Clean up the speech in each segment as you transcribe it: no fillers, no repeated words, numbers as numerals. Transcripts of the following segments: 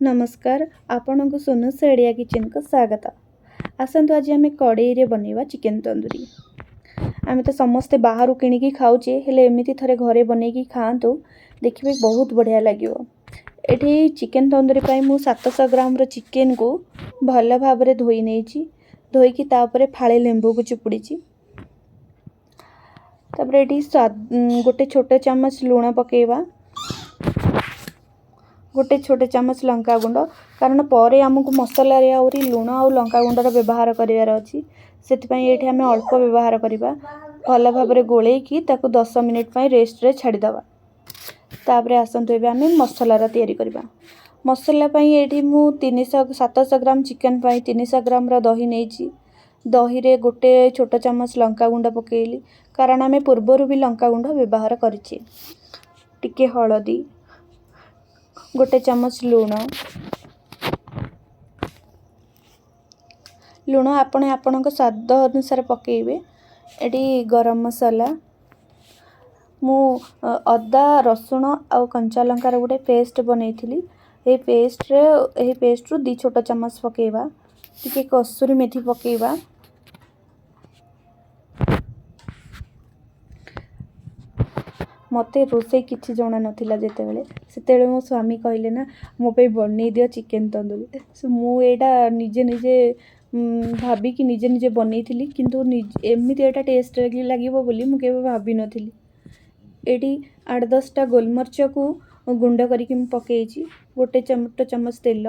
ନମସ୍କାର, ଆପଣଙ୍କୁ ସୋନୁସ୍ ଓଡ଼ିଆ କିଚେନ୍କୁ ସ୍ୱାଗତ। ଆସନ୍ତୁ, ଆଜି ଆମେ କଡ଼େଇରେ ବନେଇବା ଚିକେନ୍ ତନ୍ଦୁରୀ। ଆମେ ତ ସମସ୍ତେ ବାହାରୁ କିଣିକି ଖାଉଛେ, ହେଲେ ଏମିତି ଥରେ ଘରେ ବନେଇକି ଖାଆନ୍ତୁ, ଦେଖିବେ ବହୁତ ବଢ଼ିଆ ଲାଗିବ। ଏଠି ଚିକେନ୍ ତନ୍ଦୁରୀ ପାଇଁ ମୁଁ 700 ଗ୍ରାମର ଚିକେନ୍କୁ ଭଲ ଭାବରେ ଧୋଇ ନେଇଛି। ଧୋଇକି ତାପରେ ଫାଳେ ଲେମ୍ବୁକୁ ଚିପୁଡ଼ିଛି। ତାପରେ ଏଠି ଗୋଟେ ଛୋଟ ଚାମଚ ଲୁଣ ପକାଇବା, ଗୋଟେ ଛୋଟ ଚାମଚ ଲଙ୍କାଗୁଣ୍ଡ, କାରଣ ପରେ ଆମକୁ ମସଲାରେ ଆହୁରି ଲୁଣ ଆଉ ଲଙ୍କାଗୁଣ୍ଡର ବ୍ୟବହାର କରିବାର ଅଛି। ସେଥିପାଇଁ ଏଇଠି ଆମେ ଅଳ୍ପ ବ୍ୟବହାର କରିବା। ଭଲ ଭାବରେ ଗୋଳେଇକି ତାକୁ 10 ମିନିଟ୍ ପାଇଁ ରେଷ୍ଟରେ ଛାଡ଼ିଦେବା। ତାପରେ ଆସନ୍ତୁ, ଏବେ ଆମେ ମସଲାର ତିଆରି କରିବା। ମସଲା ପାଇଁ ଏଇଠି ମୁଁ 700 ଗ୍ରାମ ଚିକେନ୍ ପାଇଁ 300 ଗ୍ରାମର ଦହି ନେଇଛି। ଦହିରେ ଗୋଟେ ଛୋଟ ଚାମଚ ଲଙ୍କାଗୁଣ୍ଡ ପକାଇଲି, କାରଣ ଆମେ ପୂର୍ବରୁ ବି ଲଙ୍କାଗୁଣ୍ଡ ବ୍ୟବହାର କରିଛେ। ଟିକେ ହଳଦୀ, ଗୋଟେ ଚାମଚ ଲୁଣ। ଲୁଣ ଆପଣ ଆପଣଙ୍କ ସ୍ୱାଦ ଅନୁସାରେ ପକାଇବେ। ଏଠି ଗରମ ମସଲା, ମୁଁ ଅଦା, ରସୁଣ ଆଉ କଞ୍ଚା ଲଙ୍କାର ଗୋଟେ ପେଷ୍ଟ ବନେଇଥିଲି। ଏହି ପେଷ୍ଟରୁ 2 ଛୋଟ ଚାମଚ ପକାଇବା। ଟିକେ କସୁରୀ ମେଥି ପକାଇବା। ମୋତେ ରୋଷେଇ କିଛି ଜଣା ନଥିଲା ଯେତେବେଳେ, ସେତେବେଳେ ମୋ ସ୍ୱାମୀ କହିଲେ ନା, ମୋ ପାଇଁ ବନେଇ ଦିଅ ଚିକେନ୍ ତନ୍ଦୁରୀ। ମୁଁ ଏଇଟା ନିଜେ ନିଜେ ଭାବିକି ନିଜେ ନିଜେ ବନେଇଥିଲି, କିନ୍ତୁ ଏମିତି ଏଇଟା ଟେଷ୍ଟ ଲାଗିବ ବୋଲି ମୁଁ କେବେ ଭାବିନଥିଲି। ଏଇଠି 8-10ଟା ଗୋଲମରିଚକୁ ଗୁଣ୍ଡ କରିକି ମୁଁ ପକାଇଛି। ଗୋଟେ ଛୋଟ ଚାମଚ ତେଲ,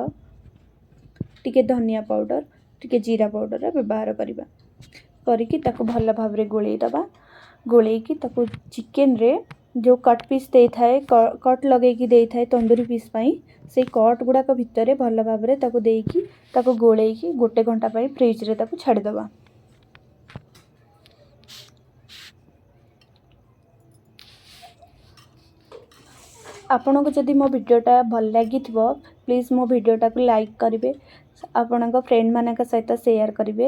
ଟିକେ ଧନିଆ ପାଉଡ଼ର, ଟିକେ ଜିରା ପାଉଡ଼ରର ବ୍ୟବହାର କରିବା। କରିକି ତାକୁ ଭଲ ଭାବରେ ଗୋଳେଇ ଦେବା। ଗୋଳେଇକି ତାକୁ ଚିକେନରେ ଯେଉଁ କଟ୍ ପିସ୍ ଦେଇଥାଏ, କଟ୍ ଲଗେଇକି ଦେଇଥାଏ ତନ୍ଦୁରୀ ପିସ୍ ପାଇଁ, ସେଇ କଟ୍ ଗୁଡ଼ାକ ଭିତରେ ଭଲ ଭାବରେ ତାକୁ ଦେଇକି, ତାକୁ ଗୋଳେଇକି ଗୋଟେ ଘଣ୍ଟା ପାଇଁ ଫ୍ରିଜରେ ତାକୁ ଛାଡ଼ିଦେବା। ଆପଣଙ୍କୁ ଯଦି ମୋ ଭିଡ଼ିଓଟା ଭଲ ଲାଗିଥିବ, ପ୍ଲିଜ୍ ମୋ ଭିଡ଼ିଓଟାକୁ ଲାଇକ୍ କରିବେ, ଆପଣଙ୍କ ଫ୍ରେଣ୍ଡମାନଙ୍କ ସହିତ ସେୟାର କରିବେ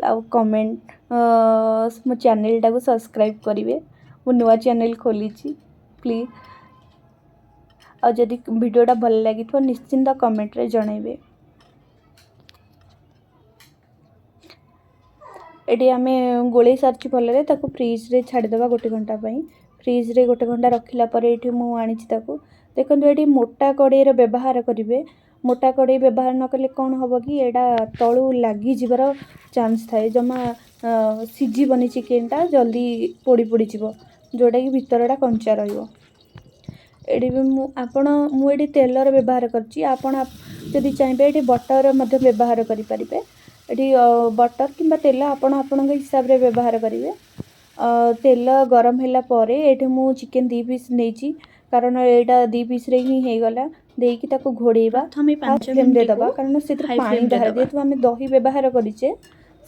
ଆଉ କମେଣ୍ଟ, ମୋ ଚ୍ୟାନେଲଟାକୁ ସବସ୍କ୍ରାଇବ୍ କରିବେ। ମୁଁ ନୂଆ ଚ୍ୟାନେଲ୍ ଖୋଲିଛି, ପ୍ଲିଜ୍। ଆଉ ଯଦି ଭିଡ଼ିଓଟା ଭଲ ଲାଗିଥିବ, ନିଶ୍ଚିନ୍ତ କମେଣ୍ଟରେ ଜଣାଇବେ। ଏଠି ଆମେ ଗୋଳେଇ ସାରିଛୁ ଭଲରେ, ତାକୁ ଫ୍ରିଜରେ ଛାଡ଼ିଦେବା ଗୋଟେ ଘଣ୍ଟା ପାଇଁ। ଫ୍ରିଜରେ ଗୋଟେ ଘଣ୍ଟା ରଖିଲା ପରେ ଏଇଠି ମୁଁ ଆଣିଛି ତାକୁ। ଦେଖନ୍ତୁ, ଏଠି ମୋଟା କଡ଼େଇର ବ୍ୟବହାର କରିବେ। ମୋଟା କଡ଼େଇ ବ୍ୟବହାର ନ କଲେ କ'ଣ ହେବ କି, ଏଇଟା ତଳୁ ଲାଗିଯିବାର ଚାନ୍ସ ଥାଏ। ଜମା ସିଝିବନି ଚିକେନଟା, ଜଲ୍ଦି ପୋଡ଼ି ପୋଡ଼ିଯିବ, ଯେଉଁଟାକି ଭିତରଟା କଞ୍ଚା ରହିବ। ଏଠି ବି ମୁଁ ଏଠି ତେଲର ବ୍ୟବହାର କରିଛି। ଆପଣ ଯଦି ଚାହିଁବେ, ଏଠି ବଟର ମଧ୍ୟ ବ୍ୟବହାର କରିପାରିବେ। ଏଠି ବଟର କିମ୍ବା ତେଲ ଆପଣ ଆପଣଙ୍କ ହିସାବରେ ବ୍ୟବହାର କରିବେ। ତେଲ ଗରମ ହେଲା ପରେ ଏଠି ମୁଁ ଚିକେନ୍ 2 ପିସ୍ ନେଇଛି, କାରଣ ଏଇଟା 2 ପିସ୍ରେ ହିଁ ହେଇଗଲା। ଦେଇକି ତାକୁ ଘୋଡ଼େଇବା। ପ୍ରଥମେ 5 ଫ୍ଲେମ୍ରେ ମିନିଟ୍କୁ ଦେବା, କାରଣ ସେଥିରୁ ହାଇ ପାଣି ଫ୍ଲେମ୍ରେ ବାହାରେ। ଦେବା। ଯେହେତୁ ଆମେ ଦହି ବ୍ୟବହାର କରିଛେ,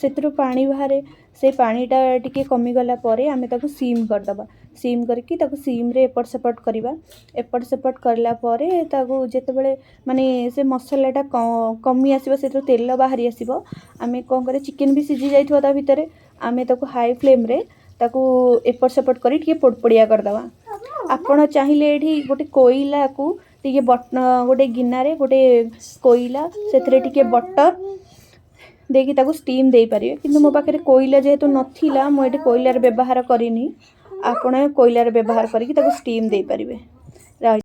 ସେଥିରୁ ପାଣି ବାହାରେ। ସେ ପାଣିଟା ଟିକେ କମିଗଲା ପରେ ଆମେ ତାକୁ ସିମ୍ କରିଦେବା। ସିମ୍ କରିକି ତାକୁ ସିମ୍ରେ ଏପଟ ସେପଟ କରିବା। ଏପଟ ସେପଟ କଲା ପରେ ତାକୁ ଯେତେବେଳେ ମାନେ ସେ ମସଲାଟା କମି ଆସିବ, ସେଥିରୁ ତେଲ ବାହାରି ଆସିବ, ଆମେ କ'ଣ କରିବା? ଚିକେନ୍ ବି ସିଝି ଯାଇଥିବ ତା ଭିତରେ। ଆମେ ତାକୁ ହାଇ ଫ୍ଲେମ୍ରେ ତାକୁ ଏପଟ ସେପଟ କରି ଟିକେ ପୋଡ଼ପୋଡ଼ିଆ କରିଦେବା। ଆପଣ ଚାହିଁଲେ ଏଇଠି ଗୋଟେ କୋଇଲାକୁ ଟିକେ, ଗୋଟେ ଗିନାରେ ଗୋଟେ କୋଇଲା, ସେଥିରେ ଟିକେ ବଟର୍ ଦେଇକି ତାକୁ ଷ୍ଟିମ୍ ଦେଇପାରିବେ। କିନ୍ତୁ ମୋ ପାଖରେ କୋଇଲା ଯେହେତୁ ନଥିଲା, ମୁଁ ଏଠି କୋଇଲାର ବ୍ୟବହାର କରିନି। ଆପଣ କୋଇଲାର ବ୍ୟବହାର କରିକି ତାକୁ ଷ୍ଟିମ୍ ଦେଇପାରିବେ।